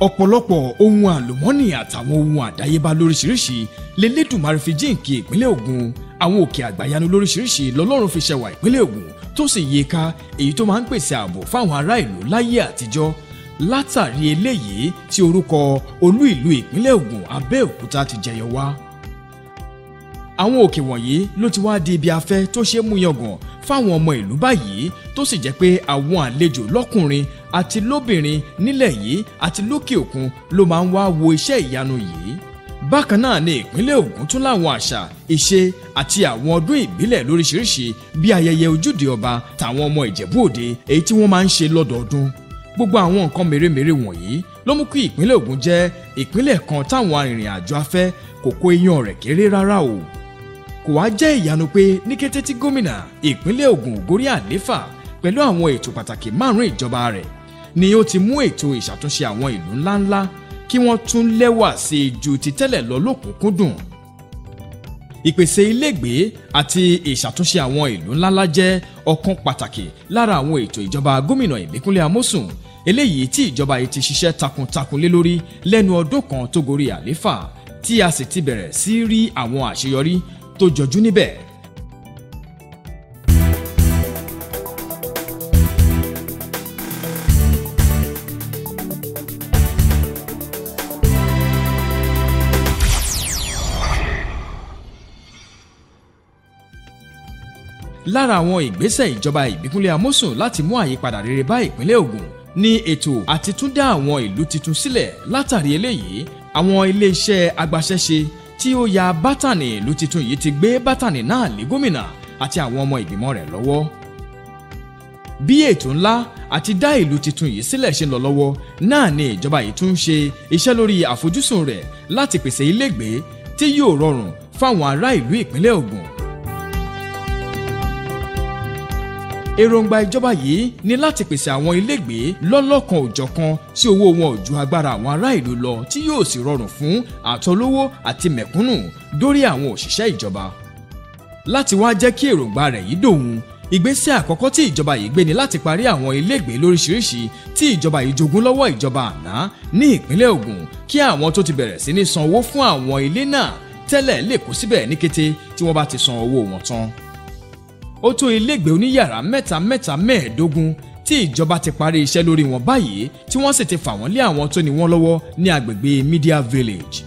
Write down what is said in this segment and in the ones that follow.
Ọ̀pọ̀lọpọ̀ ohun àlùmọ́nì àtàwọn ohun àdáyébá lóríṣiríṣi lElédùmarè fi jíǹkí ìpínlẹ̀ Ògùn. Àwọn òkè àgbàyanu lóríṣiríṣi lọ́lọ́run fi ṣẹwà ìpínlẹ̀ Ògùn tó sì yí ká, èyí tó máa ń pèsè ààbò fáwọn ará ìlú láyé àtijọ́. Látàrí eléyìí tí orúkọ olú ìlú ìpínlẹ̀ Ògùn Abẹ́òkúta ti jẹyọ wá. Àwọn òkè wọ̀nyí ló ti wá di ibi afẹ́ tó ṣe é mú yangàn fáwọn ọmọ ìlú báyìí, tó sì jẹ́ pé àwọn àlejò lọ́kùnrin àti lóbìnrin nílẹ̀ yìí àti lókè òkun ló máa ń wá wo iṣẹ́ ìyanu yìí. Bákan náà ni ìpínlẹ̀ Ògùn tún láwọn àṣà, ìṣe àti àwọn ọdún ìbílẹ̀ lóríṣiríṣi bí ayẹyẹ ojúde ọba tàwọn ọmọ Ìjẹ̀bú Òde èyí tí wọ́n máa ń ṣe lọ́dọọdún. Gbogbo àwọn nǹkan mèremère wọ̀nyí ló mú kí ìpínlẹ̀ Ògùn jẹ́ ìpínlẹ̀ kan táwọn arìnrìn-àjò afẹ́ kò kó iyán rẹ̀ kéré rárá o. Kò wá jẹ́ ìyanu pé ní kété tí gómìnà ìpínlẹ̀ Ògùn gorí àléfà pẹ̀lú àwọn ètò pàtàkì márùn-ún ìjọba rẹ̀ ni ó ti mú ètò ìṣàtúnṣe àwọn ìlú ńláńlá kí wọ́n tún lẹ́wà sí i ju ti tẹ́lẹ̀ lọ lókùnkúndùn. Ìpèsè ilégbèé àti ìṣàtúnṣe àwọn ìlú ńláńlá jẹ́ ọ̀kan pàtàkì lára àwọn ètò ìjọba gómìnà Ìbíkúnlé Amósùn, eléyìí tí ìjọba yìí ti ṣiṣẹ́ takuntakun lé lórí lẹ́nu ọdún kan tó gorí àléfà, tí a sì ti bẹ̀rẹ̀ sí rí àwọn àṣeyọrí tó jọjú níbẹ̀. Lára àwọn ìgbésẹ̀ ìjọba Ìbíkúnlé Amósùn láti mú àyípadà rere bá ìpínlẹ̀ Ògùn ní ètò àti tún dá àwọn ìlú tuntun sílẹ̀. Látàrí eléyìí, àwọn iléeṣẹ́ agbaṣẹ́ṣe tí ó ya bátànì ìlú tuntun yìí ti gbé bátànì náà lé gómìnà àti àwọn ọmọ ìgbìmọ̀ rẹ̀ lọ́wọ́. Bí ètò ńlá àti dá ìlú tuntun yìí sílẹ̀ ṣe ń lọ lọ́wọ́ náà ni ìjọba yìí tún ń ṣe iṣẹ́ lórí àfojúsùn rẹ̀ láti pèsè ilégbèé tí yóò rọrùn fáwọn ará ìlú ìpínlẹ̀ Ògùn. Èròǹgbà ìjọba yìí ni láti pèsè àwọn ilégbèé lọ́lọ́kan òjọ̀kan tí owó wọn ò ju agbára àwọn ará ìlú lọ, tí yóò sì rọrùn fún àtọlówó àti mẹ̀kúnnù dórí àwọn òṣìṣẹ́ ìjọba. Láti wá jẹ́ kí èròǹgbà rẹ̀ yìí dòun, ìgbésẹ̀ àkọ́kọ́ tí ìjọba yìí gbé ni láti parí àwọn ilégbèé lóríṣiríṣi tí ìjọba yìí jogún lọ́wọ́ ìjọba àná ní ìpínlẹ̀ Ògùn, kí àwọn tó ti bẹ̀rẹ̀ sí ní san owó fún àwọn ilé náà tẹ́lẹ̀ lè kó síbẹ̀ ní kété tí wọ́n bá ti san owó wọn tán. Ó tó ilégbèé oníyàrá mẹ́ta mẹ́ta 25 tí ìjọba ti parí iṣẹ́ lórí wọn báyìí, tí wọ́n sì ti fà wọ́n lé àwọn tó ní wọ́n lọ́wọ́ ní agbègbè Media Village.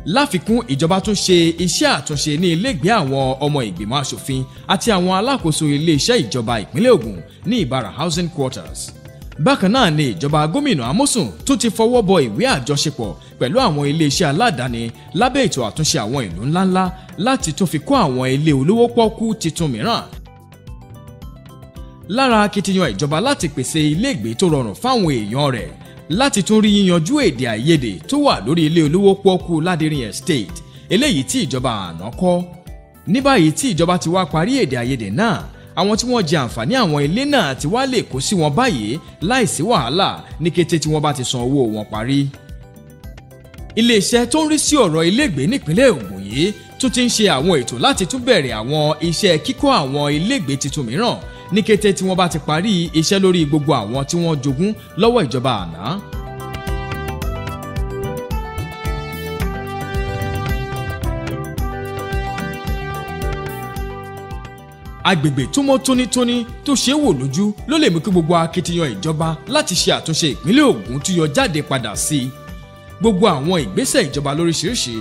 Láfikún, ìjọba tún ṣe iṣẹ́ àtúnṣe ní ilégbèé àwọn ọmọ ìgbìmọ̀ aṣòfin àti àwọn alákòóso iléeṣẹ́ ìjọba ìpínlẹ̀ Ògùn ní Ìbàrà Housing Quarters. Bákan náà ni ìjọba gómìnà Amósùn tún ti fọwọ́ bọ ìwé àjọṣepọ̀ pẹ̀lú àwọn iléeṣẹ́ aládàáni lábẹ́ ètò àtúnṣe àwọn ìlú ńláńlá láti tún fi kọ́ àwọn ilé olówó pọ́kú tuntun mìíràn. Lára akitiyan ìjọba láti pèsè ilégbèé tó rọrùn fáwọn èèyàn rẹ̀ láti tún rí yíyanjú èdè àìyedè tó wà lórí ilé olówó pọ́kú Ládìrín Estate, eléyìí tí ìjọba àná kọ́. Ní báyìí tí ìjọba ti wá parí èdè àìyedè náà, àwọn tí wọ́n jẹ àǹfààní àwọn ilé náà ti wá lè kó sí wọn báyìí láìsí wàhálà ní kété tí wọ́n bá ti san owó wọn parí. Iléeṣẹ́ tó ń rí sí ọ̀rọ̀ ilégbèé nípínlẹ̀ Ògùn yìí tún ti ń ṣe àwọn ètò láti tún bẹ̀rẹ̀ àwọn iṣẹ́ kíkọ́ àwọn ilégbèé tuntun mìíràn ní kété tí wọ́n bá ti parí iṣẹ́ lórí gbogbo àwọn tí wọ́n jogún lọ́wọ́ ìjọba àná. Agbègbè tó mọ́ tónítóní tó ṣe é wò lójú ló lè mú kí gbogbo akitiyan ìjọba láti ṣe àtúnṣe ìpínlẹ̀ Ògùn tún yọ jáde padà sí i. Gbogbo àwọn ìgbésẹ̀ ìjọba lóríṣiríṣi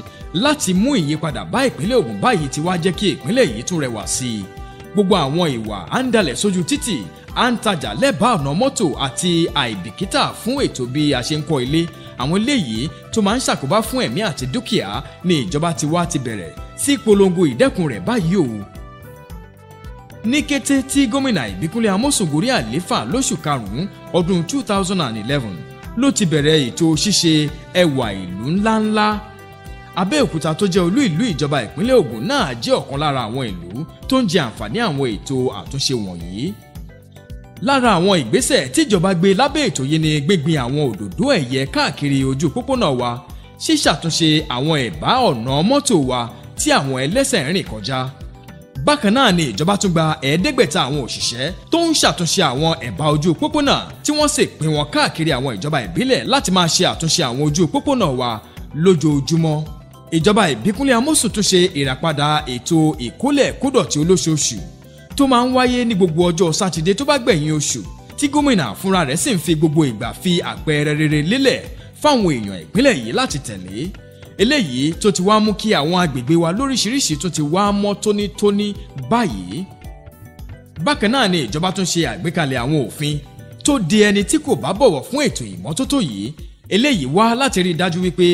láti mú ìyípadà bá ìpínlẹ̀ Ògùn báyìí ti wá jẹ́ kí ìpínlẹ̀ yìí tún rẹwà sí i. Gbogbo àwọn ìwà à ń dalẹ̀ sójú títì, à ń tajà lẹ́bàá ọ̀nà mọ́tò àti àìbìkítà fún ètò bí a ṣe ń kọ́ ilé, àwọn eléyìí tó máa ń ṣàkóbá fún ẹ̀mí àti dúkìá ni ìjọba ti wá ti bẹ̀rẹ̀ sí polongo ìdẹ́kun rẹ̀ báyìí o. Ní kété tí gómìnà Ìbíkúnlé Amósùn gorí àléfà lóṣù karùn-ún ọdún 2011 ló ti bẹ̀rẹ̀ ètò ṣíṣe ẹwà ìlú ńláńlá. Abẹ́òkúta tó jẹ́ olú ìlú ìjọba ìpínlẹ̀ Ògùn náà jẹ́ ọ̀kan lára àwọn ìlú tó ń jẹ àǹfààní àwọn ètò àtúnṣe wọ̀nyí. Lára àwọn ìgbésẹ̀ tíjọba gbé lábẹ́ ètò yìí ni gbíngbin àwọn òdòdó ẹ̀yẹ káàkiri ojú pópónà wa, ṣíṣàtúnṣe àwọn ẹ̀bá ọ̀nà mọ́tò wa tí àwọn ẹlẹ́sẹ̀ ń rìn kọjá. Bákan náà ni ìjọba tún gba 500 àwọn òṣìṣẹ́ tó ń ṣàtúnṣe àwọn ẹ̀bá ojú pópónà tí wọ́n sì pín wọn káàkiri àwọn ìjọba ìbílẹ̀ láti máa ṣe àtúnṣe àwọn ojú pópónà wa lójoojúmọ́. Ìjọba Ìbíkúnlé Amósùn tún ṣe ìràpadà ètò ìkólẹ̀ kódọ̀tí olóṣooṣù tó máa ń wáyé ní gbogbo ọjọ́ Sátidé tó bá gbẹ̀yìn oṣù tí gómìnà fúnra rẹ̀ sì ń fi gbogbo ìgbà fi àpẹẹrẹ rere lélẹ̀ fáwọn èèyàn ìpínlẹ̀ yìí láti tẹ̀lé. Eléyìí tó ti wá mú kí àwọn agbègbè wa lóríṣiríṣi tó ti wá mọ́ tónítóní báyìí. Bákan náà ni ìjọba tún ṣe àgbékalẹ̀ àwọn òfin tó di ẹni tí kò bá bọ̀wọ̀ fún ètò ìmọ́tótó yìí. Eléyìí wá láti rí i dájú wípé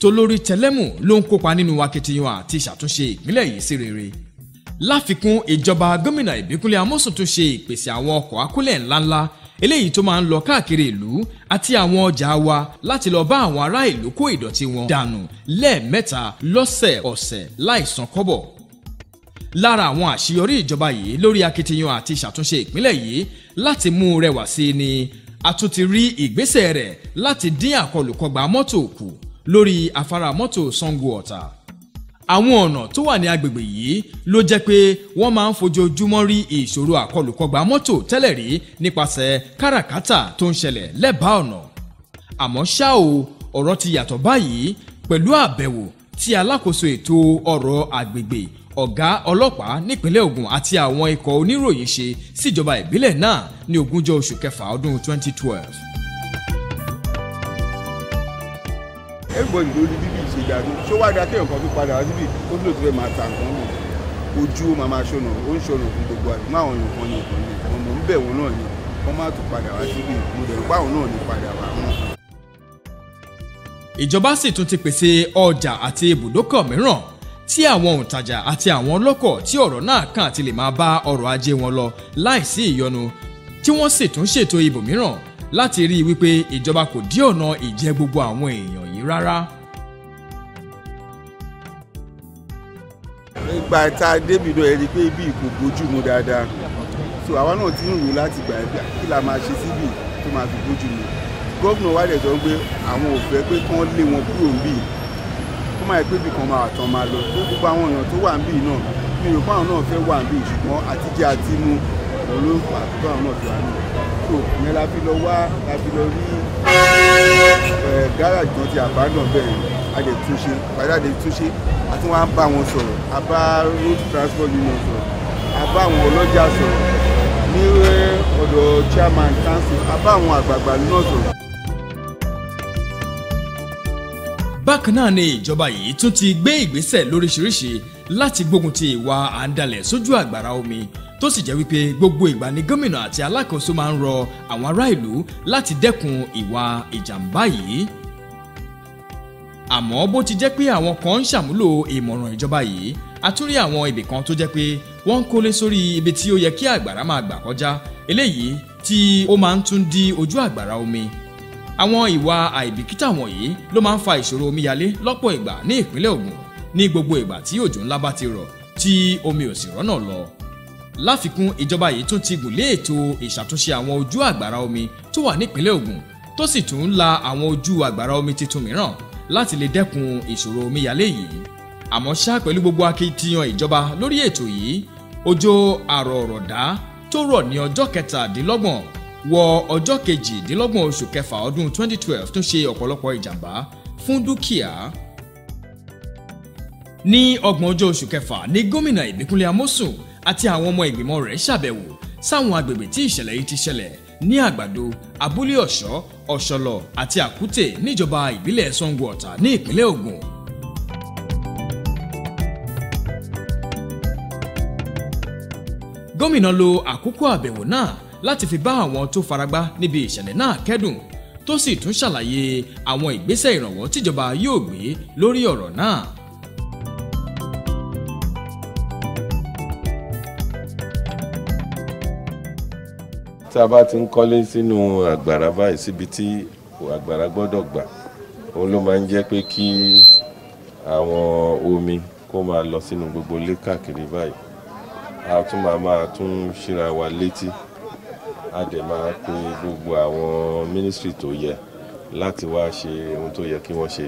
tolórí tẹlẹ́mù ló ń kópa nínú akitiyan àti ìṣàtúnṣe ìpínlẹ̀ yìí sí rere. Láfikún, ìjọba gómìnà Ìbíkúnlé Amósùn tún ṣe ìpèsè àwọn ọkọ̀ akólẹ̀ ńláńlá eléyìí tó máa ń lọ káàkiri ìlú àti àwọn ọjà wa láti lọ bá àwọn ará ìlú kó ìdọ̀tí wọn dànù lẹ́ẹ̀mẹ́ta lọ́sẹ̀ ọ̀sẹ̀ láìsan kọ́bọ̀. Lára àwọn àṣeyọrí ìjọba yìí lórí akitiyan àti ìṣàtúnṣe ìpínlẹ̀ yìí láti mú rẹwà sí i ni a tún ti rí ìgbésẹ̀ rẹ̀ láti dín àkọlùkọgbà mọ́tò kù lórí afárá mọ́tò Sango Ọ̀tà. Àwọn ọ̀nà tó wà ní agbègbè yìí ló jẹ́ pé wọ́n máa ń fojoojúmọ́ rí ìṣòro àkọlùkọgbà mọ́tò tẹ́lẹ̀ rí nípasẹ̀ káràkátà tó ń ṣẹlẹ̀ lẹ́bàá ọ̀nà. Àmọ́ ṣá o, ọ̀rọ̀ ti yàtọ̀ báyìí pẹ̀lú àbẹ̀wò tí alákòóso ètò ọ̀rọ̀ agbègbè, ọ̀gá ọlọ́pàá nípínlẹ̀ Ògùn àti àwọn ikọ̀ oníròyìn ṣe síjọba ìbílẹ̀ náà ní ogúnjọ́ oṣù kẹfà ọdún 2012. Everybody ló rí bíbí ìṣèjàdó ṣó wá dá kéèyàn kan tó padà wá síbí tó lò tó fẹ́ máa ta nǹkan mọ̀ ojú ó máa ṣọ̀nà ó ń ṣọ̀nà fún gbogbo àdúgbò àwọn èèyàn kan ní ìkànnì kan mò ń bẹ̀ wọ́n náà ni wọ́n má tún padà wá síbí mo dẹ̀ rò pé àwọn náà ní padà wá mọ́. Ìjọba sì tún ti pèsè ọjà àti ibùdókọ̀ mìíràn tí àwọn òǹtajà àti àwọn ọlọ́kọ̀ tí ọ̀rọ̀ náà kàn ti lè máa bá ọrọ̀ ajé wọn lọ láìsí ìyọnu tí wọ́n sì tún ṣètò ibòmíràn láti rí i wípé ìjọba kò dí ọ̀nà ìjẹ gbogbo àwọn èèyàn yìí rárá. Ìgbà tá a débi náà ẹ rí i pé ibi kò bójú mu dáadáa, so àwa náà ti ń rò láti gbà ẹgbà kí la máa ṣe síbì tó máa fi bójú mu. Gómìnà wa dẹ̀ sọ pé àwọn ò fẹ́ pé kán lé wọn kúrò níbí, kó máa pé ibì kan máa tán máa lọ tó gbogbo àwọn èèyàn tó wà níbí náà mi rò pé àwọn náà fẹ́ wà níbí, ṣùgbọ́n àtijẹ àti mu òun ló fà tó àwọn náà fi wà níbí. So ìyẹn la fi lọ wá la fi lọ rí gáràjì kan ti àbádàn bẹ́ẹ̀ a dẹ̀ túnṣe padà dẹ̀ túnṣe a tún wá ń bá wọn sọ̀rọ̀, a bá road transport union sọ̀rọ̀, a bá àwọn ọlọ́jà sọ̀rọ̀ ní ọ̀dọ̀ chairman council, a bá àwọn àgbààgbà náà sọ̀rọ̀. Bákan náà ni ìjọba yìí tún ti gbé ìgbésẹ̀ lóríṣiríṣi láti gbógun ti ìwà àǹdalẹ̀ sójú àgbàrá omi tó sì jẹ́ wípé gbogbo ìgbà ni gómìnà àti alákòóso máa ń rọ àwọn ará ìlú láti dẹ́kun ìwà ìjàmbá yìí. Àmọ́ bó ti jẹ́ pé àwọn kan ń ṣàmúlò ìmọ̀ràn ìjọba yìí, a tún rí àwọn ibì kan tó jẹ́ pé wọ́n ń kólé sórí ibi tí ó yẹ kí àgbàrá máa gbà kọjá, eléyìí tí ó máa ń tún dí ojú àgbàrá omi. Àwọn ìwà àìbìkítà wọ̀nyí ló máa ń fa ìṣòro omíyalé lọ́pọ̀ ìgbà ní ìpínlẹ̀ Ògùn ní gbogbo ìgbà tí òjò ńlá bá ti rọ̀ tí omi ò sì rọ́nà lọ. Láfikún, ìjọba yìí tún ti gùn lé ètò ìṣàtúnṣe àwọn ojú àgbàrá omi tó wà nípínlẹ̀ Ògùn tó sì tún ń la àwọn ojú àgbàrá omi tuntun mìíràn láti lè dẹ́kun ìṣòro omíyalé yìí. Àmọ́ ṣá, pẹ̀lú gbogbo akitiyan ìjọba lórí ètò yìí, òjò àrọ̀ọ̀rọ̀dá tó rọ̀ ní ọjọ́ 27 wọ ọjọ́ 28 oṣù kẹfà ọdún 2012 tún ṣe ọ̀pọ̀lọpọ̀ ìjàmbá fún dúkìá. Ní ọgbọ̀n ọjọ́ oṣù kẹfà ní gómìnà Ìbíkúnlé Amósùn àti àwọn ọmọ ìgbìmọ̀ rẹ̀ ṣàbẹ̀wò sáwọn agbègbè tí ìṣẹ̀lẹ̀ yìí ti ṣẹlẹ̀ ní Àgbàdo, Abúlé Ọ̀ṣọ́, Ọ̀ṣọ́lọ̀ àti Àkútè níjọba ìbílẹ̀ Sango Ọ̀tà ní ìpínlẹ̀ Ògùn. Gómìnà lo àkókò àbẹ̀wò náà láti fi bá àwọn tó faragbá níbi ìṣẹ̀lẹ̀ náà kẹ́dùn tó sì tún ṣàlàyé àwọn ìgbésẹ̀ ìrànwọ́ tíjọba yóò gbé lórí ọ̀rọ̀ náà. Tí a bá ti ń kọ́lé sínú àgbàrá báyìí síbi tí àgbàrá gbọ́dọ̀ gbà, òun ló máa ń jẹ́ pé kí àwọn omi kó máa lọ sínú gbogbo ilé káàkiri báyìí. A tún máa tún ṣíra wa létí, a dẹ̀ máa pe gbogbo àwọn mínísírì tó yẹ láti wá ṣe ohun tó yẹ kí wọ́n ṣe.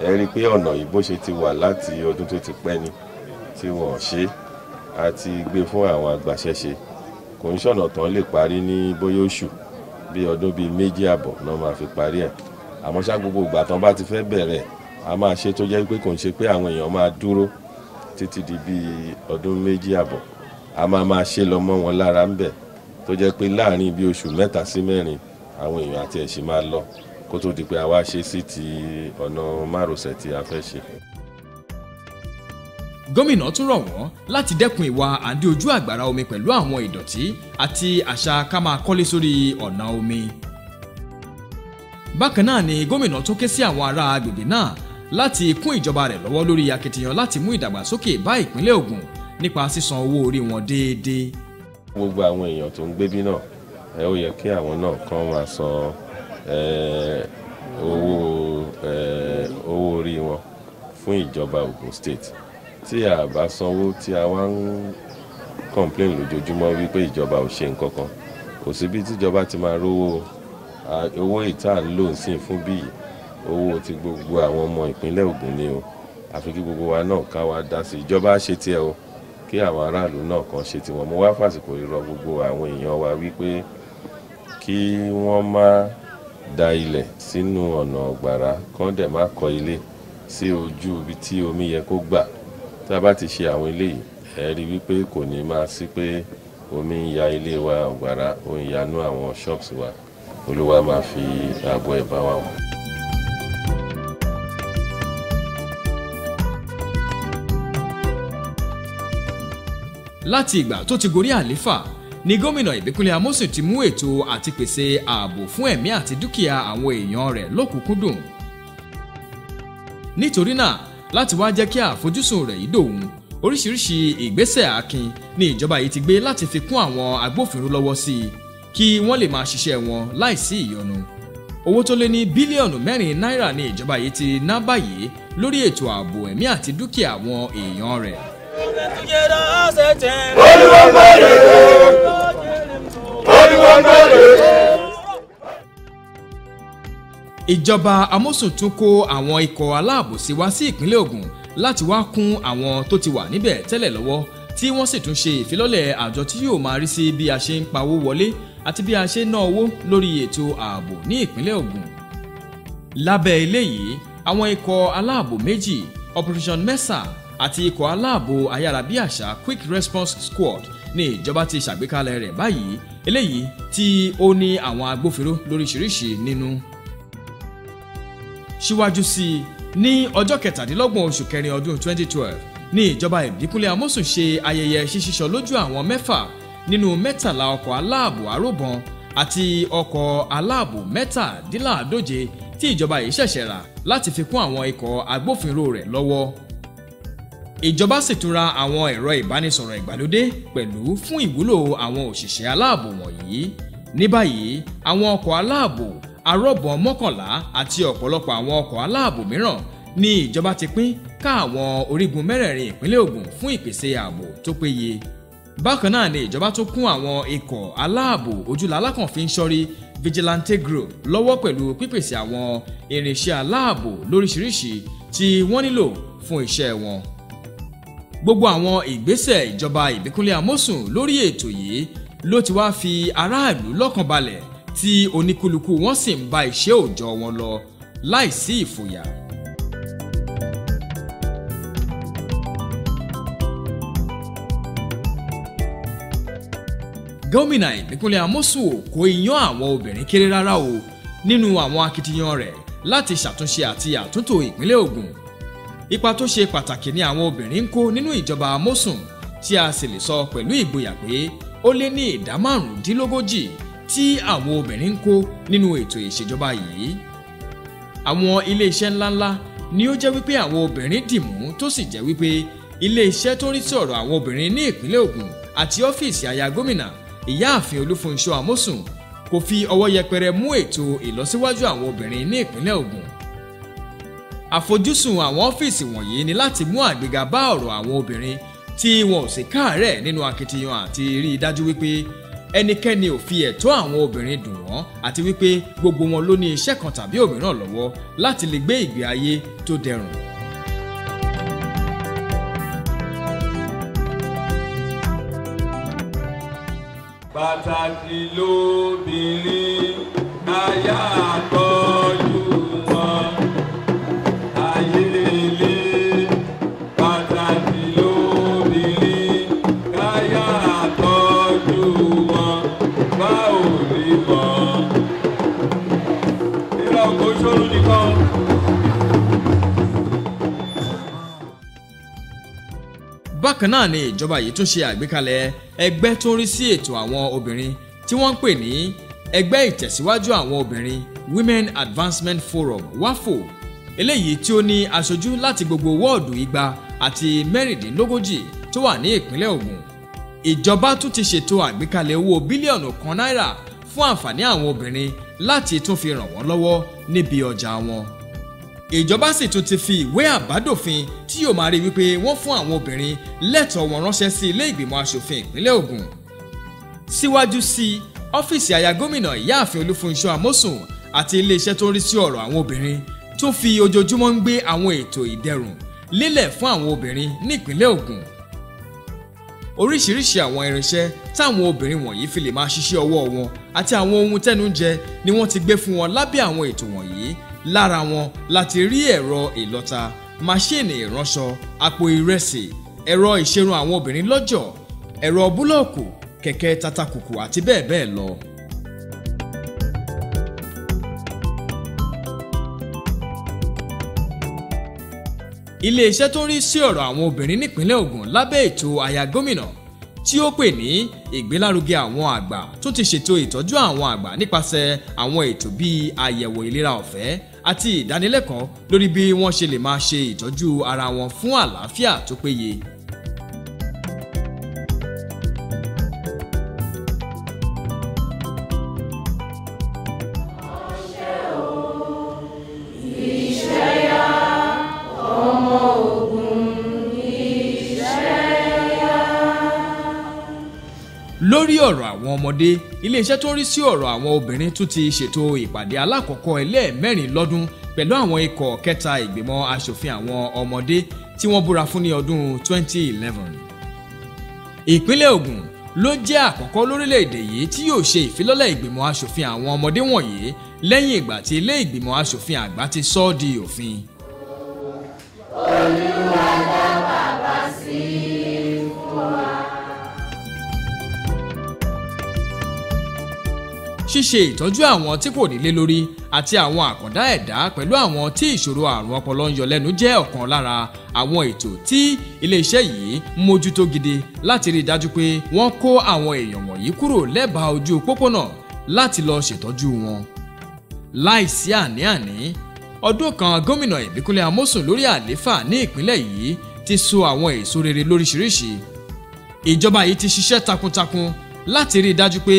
Ẹ rí i pé ọ̀nà yìí bó ṣe ti wà láti ọdún tó ti pẹ́ ni tí wọ́n ṣe. A ti gbé fún àwọn agbaṣẹ́ṣe, kò ń ṣọ̀nà tán lè parí ní bóyá oṣù bí ọdún bíi 2.5 náà máa fi parí ẹ̀. Àmọ́ ṣá gbogbo ìgbà tán bá ti fẹ́ bẹ̀rẹ̀ a máa ṣe tó jẹ́ pé kò ń ṣe pé àwọn èèyàn máa dúró títí di bíi ọdún 2.5, a máa ṣe lọ mọ́ wọn lára ń bẹ̀ tó jẹ́ pé láàrin bí oṣù 3 sí 4 àwọn èèyàn àti ẹ̀ṣin máa lọ kó tó di pé a wá ṣe sí ti ọ̀nà márosẹ̀ tí a fẹ́ ṣe. Gómìnà tún rọ̀ wọ́n láti dẹ́kun ìwà àǹdí ojú àgbàrá omi pẹ̀lú àwọn ìdọ̀tí àti àṣà ká máa kọ́lé sórí ọ̀nà omi. Bákan náà ni gómìnà tún ké sí àwọn ará agbègbè náà láti kún ìjọba rẹ̀ lọ́wọ́ lórí akitiyan láti mú ìdàgbàsókè bá ìpínlẹ̀ Ògùn nípa sísan owó orí wọn déédéé. Gbogbo àwọn èèyàn tó ń gbébí náà ẹ ó yẹ kí àwọn náà kàn máa san owó orí wọn fún ìjọba Ògùn State. Tí a bá sanwó tí a wá ń complain lójoojúmọ́ wípé ìjọba ò ṣe nǹkan kan, kò sí bí tíjọba ti máa rówó owó ìta ń lò ń sìn fún bíyì owó ti gbogbo àwọn ọmọ ìpínlẹ̀ Ògùn ni o. Àfi kí gbogbo wa náà ká wa dá sí, ìjọba ṣe tiẹ̀ o, kí àwọn aráàlú náà kan ṣe tiwọn. Mo wá fàsìkò rírọ gbogbo àwọn èèyàn wa wípé kí wọ́n má da ilẹ̀ sínú ọ̀nà ọ̀gbàrá, kán dẹ̀ má kọ́ ilé sí ojú ibi tí omi yẹ kó gbà. Tá a bá ti ṣe àwọn ilé yìí, ẹ rí wípé kò ní máa sí pé omi ń ya ilé wa ọ̀gbàrá, ó ń yanú àwọn shops wa. Olúwa máa fi ààbò ẹ̀ bá wa wọ̀. Láti ìgbà tó ti gorí àléfà ni gómìnà Ìbíkúnlé Amósùn ti mú ètò àti pèsè ààbò fún ẹ̀mí àti dúkìá àwọn èèyàn rẹ̀ lọ́kùnkúndùn. Nítorí náà, láti wá jẹ́ kí àfojúsùn rẹ̀ yìí dòun, oríṣiríṣi ìgbésẹ̀ akin ni ìjọba yìí ti gbé láti fi kún àwọn agbófinró lọ́wọ́ sí i kí wọ́n lè máa ṣiṣẹ́ wọn láìsí ìyọnu. Owó tó lé ní bílíọ̀nù 4 náírà ni ìjọba yìí ti ná báyìí lórí ètò ààbò ẹ̀mí àti dúkìá àwọn èèyàn rẹ̀. Ìjọba Amósùn tún kó àwọn ikọ̀ aláàbò sí wá sí ìpínlẹ̀ Ògùn láti wá kún àwọn tó ti wà níbẹ̀ tẹ́lẹ̀ lọ́wọ́, tí wọ́n sì tún ṣe ìfilọ́lẹ̀ àjọ tí yóò máa rí sí bí a ṣe ń pawó wọlé àti bí a ṣe ń ná owó lórí ètò ààbò ní ìpínlẹ̀ Ògùn. Lábẹ́ eléyìí, àwọn ikọ̀ aláàbò 2, Operation Mesa àti ikọ̀ aláàbò ayárabíàṣá Quick Response Squad ní ìjọba ti ṣàgbékalẹ̀ rẹ̀ báyìí, eléyìí tí ó ní àwọn agbófinró lóríṣiríṣi nínú. Síwájú sí i, ní ọjọ́ 27 oṣù kẹrin ọdún 2012 ní ìjọba Ìbíkúnlé Amósùn ṣe ayẹyẹ ṣíṣíṣọ lójú àwọn 6 nínú 13 ọkọ̀ aláàbò aróbọn àti ọkọ̀ aláàbò 47 tí ìjọba yìí ṣẹ̀ṣẹ̀ rà láti fi kún àwọn ikọ̀ agbófinró rẹ̀ lọ́wọ́. Ìjọba sì tún ra àwọn ẹ̀rọ ìbánisọ̀rọ̀ ìgbàlódé pẹ̀lú fún ìwúlò àwọn òṣìṣẹ́ aláàbò wọ̀nyí. Ní báyìí, àwọn ọkọ̀ aláàbò arọ́bọ̀n 11 àti ọ̀pọ̀lọpọ̀ àwọn ọkọ̀ aláàbò mìíràn ní ìjọba ti pín ká àwọn orígun mẹ́rẹ̀ẹ̀rin ìpínlẹ̀ Ògùn fún ìpèsè ààbò tó péye. Bákan náà ni ìjọba tún kún àwọn ikọ̀ aláàbò ojúlalákànfin ṣọ́rí Vigilante Group lọ́wọ́ pẹ̀lú pípèsè àwọn irinṣẹ́ aláàbò lóríṣiríṣi tí wọ́n nílò fún iṣẹ́ wọn. Gbogbo àwọn ìgbésẹ̀ ìjọba Ìbíkúnlé Amósùn lórí ètò yìí ló ti wá fi aráàlú lọ́kàn balẹ̀ tí oníkúlùkù wọn sì ń bá iṣẹ́ òòjọ́ wọn lọ láìsí ìfòyà. Gómìnà Ìbíkúnlé Amósùn ò kó iyán àwọn obìnrin kéré rárá o nínú àwọn akitiyan rẹ̀ láti ṣàtúnṣe àti àtúntò ìpínlẹ̀ Ògùn. Ipa tó ṣe pàtàkì ni àwọn obìnrin ń kó nínú ìjọba Amósùn tí a sì lè sọ pẹ̀lú ìgboyà pé ó lé ní ìdá 35 tí àwọn obìnrin ń kó nínú ètò ìṣèjọba yìí. Àwọn iléeṣẹ́ ńláńlá ni ó jẹ́ wípé àwọn obìnrin dìmú, tó sì jẹ́ wípé iléeṣẹ́ tó ń rí sí ọ̀rọ̀ àwọn obìnrin ní ìpínlẹ̀ Ògùn àti ọ́fíìsì aya gómìnà Ìyáàfin Olúfúnṣọ́ Amósùn kò fi ọwọ́ yẹpẹrẹ mú ètò ìlọsíwájú àwọn obìnrin ní ìpínlẹ̀ Ògùn. Àfojúsùn àwọn ọ́fíìsì wọ̀nyí ni láti mú àgbéga bá ọ̀rọ̀ àwọn obìnrin tí wọn ò sì káàárẹ̀ nínú akitiyan àti rí i dájú wípé ẹnikẹ́ni ò fi ẹ̀tọ́ àwọn obìnrin dùn wọ́n àti wípé gbogbo wọn ló ní iṣẹ́ kan tàbí òmíràn lọ́wọ́ láti lè gbé ìgbé ayé tó dẹrùn. Pàtàkì lóbìnrin káyà tọ́jú wọn. Ayélélé pàtàkì lóbìnrin káyà tọ́jú wọn. Bá ò lè mọ̀. Irọ́ kò ṣòro nìkan. Bákan náà ni ìjọba yìí tún ṣe àgbékalẹ̀ ẹgbẹ́ tó ń rí sí ètò àwọn obìnrin tí wọ́n ń pè ní ẹgbẹ́ ìtẹ̀síwájú àwọn obìnrin Women Advancement Forum WAFO, eléyìí tí ó ní aṣojú láti gbogbo wọ́ọ̀dù 246 tó wà ní ìpínlẹ̀ Ògùn. Ìjọba tún ti ṣètò àgbékalẹ̀ owó bílíọ̀nù kan náírà fún àǹfààní àwọn obìnrin láti tún fi ràn wọ́n lọ́wọ́ níbi ọjà wọn. Ìjọba sì tún ti fi ìwé àbádòfin tí yóò máa rí wípé wọ́n fún àwọn obìnrin lẹ́tọ̀ọ́ wọn ránṣẹ́ sí ilé ìgbìmọ̀ asòfin ìpínlẹ̀ Ògùn. Síwájú sí i, ọ́fíìsì aya gómìnà ìyáàfin Olúfúnṣọ́ Amósùn àti iléeṣẹ́ tó ń rí sí ọ̀rọ̀ àwọn obìnrin tún fi ojoojúmọ́ ń gbé àwọn ètò ìdẹ̀rùn lélẹ̀ fún àwọn obìnrin nípínlẹ̀ Ògùn. Oríṣiríṣi àwọn irinṣẹ́ táwọn obìnrin wọ̀nyí fi lè máa ṣiṣẹ́ ọwọ́ wọn àti àwọn ohun tẹ́nu ń jẹ ni wọ́n ti gbé fún wọn lábẹ́ àwọn ètò wọ̀nyí. Lára wọn láti rí ẹ̀rọ ìlọta, máṣíìnì ìránṣọ, àpò ìrẹsì, ẹ̀rọ ìṣerun àwọn obìnrin lọ́jọ̀, ẹ̀rọ búlọ̀kù, kẹ̀kẹ́ tatakùkù àti bẹ́ẹ̀ bẹ́ẹ̀ lọ. Iléeṣẹ́ tó ń rí sí ọ̀rọ̀ àwọn obìnrin nípínlẹ̀ Ògùn lábẹ́ ètò aya gómìnà tí ó pè ní ìgbélárugẹ àwọn àgbà tó ti ṣètò ìtọ́jú àwọn àgbà nípasẹ̀ àwọn ètò bíi àyẹ̀wò ìlera ọ̀fẹ́ àti ìdánilẹ́kọ̀ọ́ lórí bí wọ́n ṣe lè máa ṣe ìtọ́jú ara wọn fún àlàáfíà tó péye. Lórí ọ̀rọ̀ àwọn ọmọdé, iléeṣẹ́ tó ń rí sí ọ̀rọ̀ àwọn obìnrin tún ti ṣètò ìpàdé alákọ̀ọ́kọ́ ẹlẹ́ẹ̀mẹ́rin lọ́dún pẹ̀lú àwọn ikọ̀ kẹta ìgbìmọ̀ aṣòfin àwọn ọmọdé tí wọ́n búra fún ní ọdún 2011. Ìpínlẹ̀ Ògùn ló jẹ́ àkọ́kọ́ lórílẹ̀‐èdè yìí tí yóò ṣe ìfilọ́lẹ̀ ìgbìmọ̀ aṣòfin àwọn ọmọdé wọ̀nyí lẹ́yìn ìgbà tí ilé ìgbìmọ̀ aṣòfin àgbà ti sọ ọ́ di òfin. Olúwa dá bàbá sí fún wa. Ṣíṣe ìtọ́jú àwọn tí kò nílé lórí àti àwọn àkàndá ẹ̀dá pẹ̀lú àwọn tí ìṣòro àrùn ọpọlọ ń yọ lẹ́nu jẹ́ ọ̀kan lára àwọn ètò tí iléeṣẹ́ yìí ń mójútó gidi láti rí i dájú pé wọ́n kó àwọn èèyàn wọ̀nyí kúrò lẹ́bàá ojú pópónà láti lọ ṣètọ́jú wọn. Láìsí àní-àní, ọdún kan gómìnà Ìbíkúnlé Amósùn lórí àlééfà ní ìpínlẹ̀ yìí ti so àwọn èso rere lóríṣiríṣi. Ìjọba yìí ti ṣiṣẹ́ takuntakun láti rí i dájú pé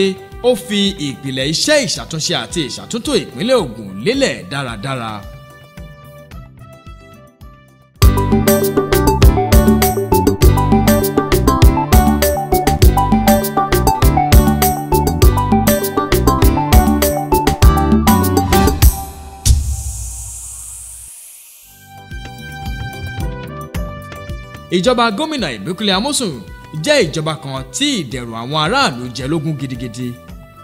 ó fi ìpìlẹ̀ iṣẹ́ ìṣàtúnṣe àti ìṣàtúntò ìpínlẹ̀ Ògùn lélẹ̀ dáradára. Ìjọba gómìnà Ìbíkúnlé Amósùn jẹ́ ìjọba kan tí ìdẹ̀rùn àwọn aráàlú jẹ lógún gidigidi,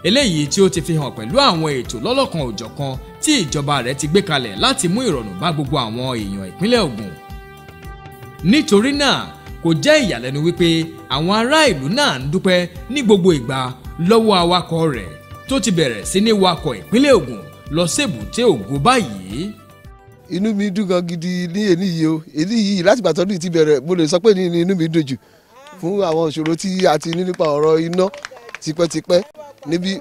eléyìí tí ó ti fi hàn pẹ̀lú àwọn ètò lọ́lọ́kan òjọ̀kan tí ìjọba rẹ̀ ti gbé kalẹ̀ láti mú ìrọ̀rùn bá gbogbo àwọn èèyàn ìpínlẹ̀ Ògùn. Nítorí náà kò jẹ́ ìyàlẹ́nu wípé àwọn ará ìlú náà ń dúpẹ́ ní gbogbo ìgbà lọ́wọ́ awakọ̀ rẹ̀ tó ti bẹ̀rẹ̀ sí ní wakọ̀ ìpínlẹ̀ Ògùn lọ sébùté ògo báyìí. Inú mi dùn gan gidi ní èní yìí o, èní yìí láti ìgbà tọ́dún ti bẹ̀rẹ̀ mo lè sọ pé ní inú mi dùn jù fún àwọn ìṣòro tí a ti ní nípa ọ̀rọ̀ iná tipẹ́tipẹ́. Níbi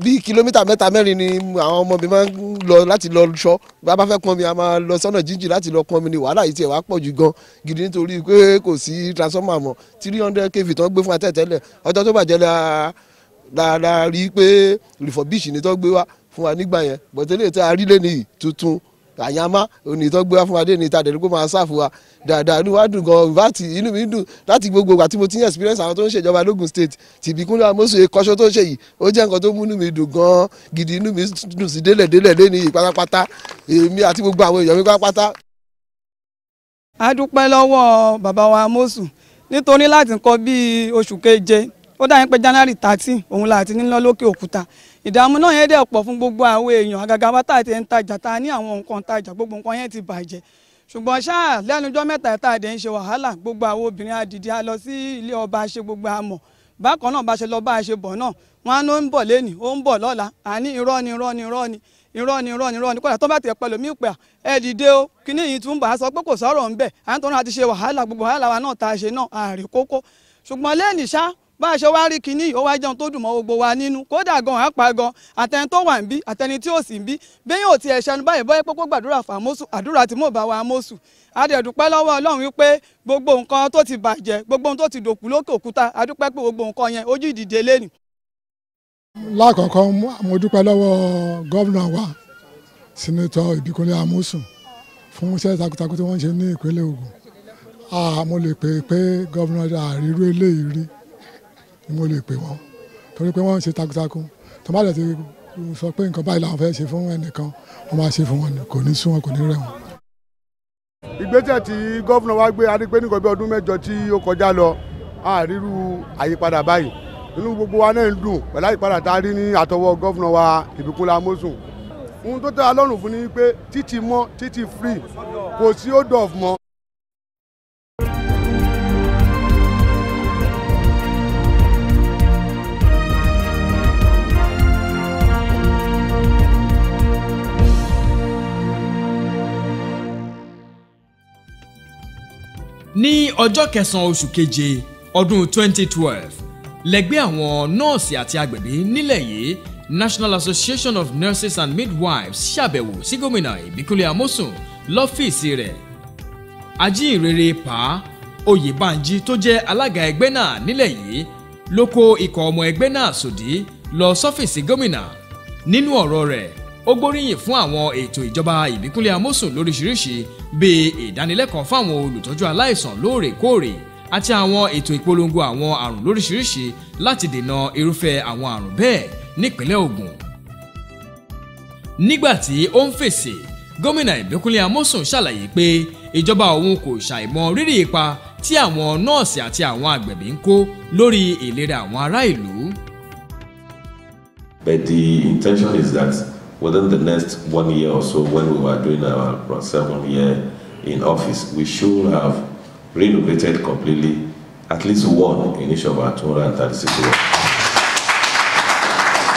bí kìlómítà 3 mẹ́rin ni àwọn ọmọ mi máa ń lọ láti lọ ṣọ́, bá bá fẹ́ pọn mi a máa lọ sọ́nà jíjìn láti lọ pọn mi ni wàhálà yìí tiẹ̀ wá pọ̀ jù gan gidi nítorí pé kò sí transformer mọ́. 300 kV tó ń gbé fún wa tẹ́tẹ́lẹ̀, ọjọ́ tó bàjẹ́ la rí pé refurbish ni tó gbé wá fún wa nígbà yẹn, bọ̀tẹ́lẹ̀ tí a rí lé ní tuntun àyàmá òní tó gbé wá fún wa dé ní ìta dẹ̀rẹ́ kó máa sáfù wa dáadáa. Inú wa dùn gan, ìbátì inú mi dùn láti gbogbo ìgbà tí mo ti ń experience àwọn tó ń ṣèjọba l'Ógùn State tí Ìbíkúnlé Amósùn kọ́ṣọ́ tó ń ṣe yìí, ó jẹ́ nǹkan tó múnú mi dùn gan gidi, inú mi dùn sí délẹ̀ délẹ̀ lé ní pátápátá, èmi àti gbogbo àwọn èèyàn mi pátápátá. A dúpẹ́ lọ́wọ́ bàbá wa Amósùn nítorí láti nǹkan bíi oṣù keje Ó dà yín pé January 13 òun la ti ní lọ lókè òkúta. Ìdààmú náà yẹn dẹ̀ pọ̀ fún gbogbo àwọn èèyàn, àgàgà wa tá a ti ń tajà, tá a ní àwọn nǹkan tajà, gbogbo nǹkan yẹn ti bàjẹ́. Ṣùgbọ́n ṣáà lẹ́nujọ́ mẹ́ta tá a dẹ̀ ń ṣe wàhálà, gbogbo àwọn obìnrin adìdí a lọ sí ilé ọba ṣe gbogbo àmọ̀. Bákan náà bá ṣe lọ bá a ṣe bọ̀ náà, wọn á ló ń bọ̀ lẹ́nìí, ó ń bọ̀ lọ́la, àní irọ́ ni irọ́ ni irọ́ ni irọ́ ni irọ́ ni irọ́ ni. Kódà tó bá tiẹ̀ pẹ̀lú mi pé ẹ dìde o, kíní yìí tún bá a sọ pé kò sọ̀rọ̀ ń bẹ̀, à ń tọ́nu àti ṣe wàhálà, gbogbo wàhálà wa náà tá a ṣe náà ààrẹ kókó. Ṣùgbọ́n lẹ́nìí ṣá bá a ṣe wá rí kíní ó wá jẹun tó dùn mọ́ gbogbo wa nínú, kódà gan àpá gan àtẹni tó wà ń bí àtẹni tí ò sì ń bí, bẹ́ẹ̀ ò tiẹ̀ ṣẹnu báyìí bọ́yẹ́ pé kó gbàdúrà fún Àmọ́sù, àdúrà tí mò ń bá wa Àmọ́sù. A dẹ̀ dúpẹ́ lọ́wọ́ Ọlọ́run wípé gbogbo nǹkan tó ti bàjẹ́, gbogbo ohun tó ti dòkú lókè òkúta, a dúpẹ́ pé gbogbo nǹkan yẹn ojú ìdìde lẹ́nu. Lákọ̀ọ́kọ́ mo dúpẹ́ lọ́wọ́ gómìnà wa Senator Ìbíkúnlé Amósùn fún iṣẹ́ takuntakun tí wọ́n ń ṣe ní ìpínlẹ̀ Ògùn. Mo lè pè pé gómìnà àrírú eléyìí rí ni mo lè pè wọ́n, torí pé wọ́n ń ṣe takuntakun. Tó bá dẹ̀ ti sọ pé nǹkan báyìí làwọn fẹ́ ṣe fún ẹnìkan, wọ́n máa ṣe fún wọn, kò ní sún wọn, kò ní rẹ̀ wọ́n. Ìgbésẹ̀ tí gómìnà wa gbé, a rí pé nǹkan bí ọdún mẹ́jọ tí ó kọjá lọ, àrírú àyípadà báyìí. Inú gbogbo wa náà ń dùn pẹ̀lú àyípadà tá a rí ní àtọwọ́ gómìnà wa Ìbíkúnlé Amósùn. Ohun tó tẹ́ wa lọ́rùn fún ni pé títì mọ́, títì free, kò sí hold off mọ́. Ní ọjọ́ kẹsàn-án oṣù keje ọdún 2012 lẹ́gbẹ́ àwọn nọ́ọ̀sì àti agbẹ̀bí nílẹ̀ yìí National Association of Nurses and Midwives ṣàbẹ̀wò sí gómìnà Ìbíkúnlé Amósùn lọ́fíìsì rẹ̀. Ajíhìnrere Pa Oyèbánjí tó jẹ́ alága ẹgbẹ́ náà nílẹ̀ yìí ló kó ikọ̀ ọmọ ẹgbẹ́ náà sòdí lọ sọ́fíìsì gómìnà. Nínú ọ̀rọ̀ rẹ̀, ó gbóríyìn fún àwọn ètò ìjọba Ìbíkúnlé Amósùn lóríṣiríṣi bíi ìdánilẹ́kọ̀ọ́ fáwọn olùtọ́jú aláìsàn lóòrèkóòrè àti àwọn ètò ìpolongo àwọn àrùn lóríṣiríṣi láti dènà irúfẹ́ àwọn àrùn bẹ́ẹ̀ nípínlẹ̀ Ògùn. Nígbà tí ó ń fèsì, gómìnà Ìbíkúnlé Amósùn ṣàlàyé pé ìjọba òun kò ṣàìmọ̀ rírì ipa tí àwọn nọ́ọ̀sì àti àwọn agbẹ̀bí ń kó lórí ìlera àwọn ará ìlú. But the intention is that within the next 1 year or so, when we were doing our 7 year in office, we should have renovated completely at least one in each of our 236 wards.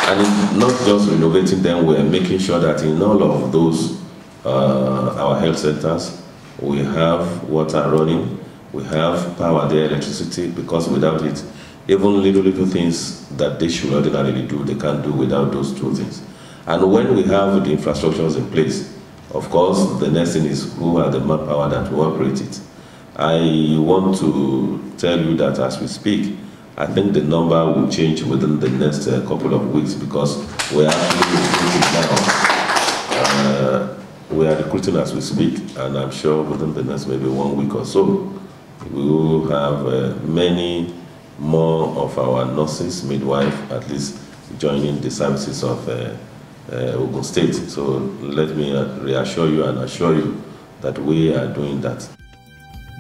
And in not just renovating them, we are making sure that in all of those our health centers, we have water running, we have power there, electricity, because without it, even little things that they should ordinarily do, they can't do without those two things. And when we have the infrastructures in place, of course, the next thing is who are the manpower that will operate it. I want to tell you that as we speak, I think the number will change within the next couple of weeks, because we are actually recruiting now. We are recruiting as we speak, and I'm sure within the next maybe 1 week or so, we will have many more of our nurses, midwives, at least joining the services of Ogun State. So let me reassure you and assure you that we are doing that.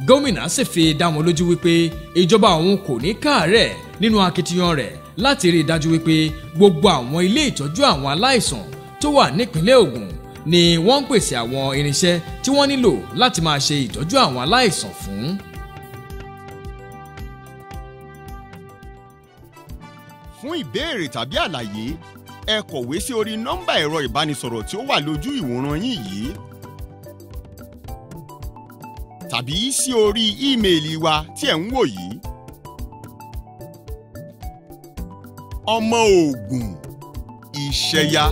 Gómìnà sì fi dá wọn lójú wípé ìjọba òun kò ní káàárẹ̀ nínú akitiyan rẹ̀ láti rí i dájú wípé gbogbo àwọn ilé ìtọ́jú àwọn aláìsàn tó wà nípìnlẹ̀ Ògùn ni wọ́n ń pèsè àwọn irinṣẹ́ tí wọ́n nílò láti máa ṣe ìtọ́jú àwọn aláìsàn fún. Fún ìbéèrè tàbí àlàyé, ẹ kọ̀wé sí orí nọ́mbà ẹ̀rọ ìbánisọ̀rọ̀ tí ó wà lójú ìwòran yín yìí tàbí sí orí ímeèlì wa tí ẹ̀ ń wò yìí. Ọmọ Ògùn, iṣẹ́ yá.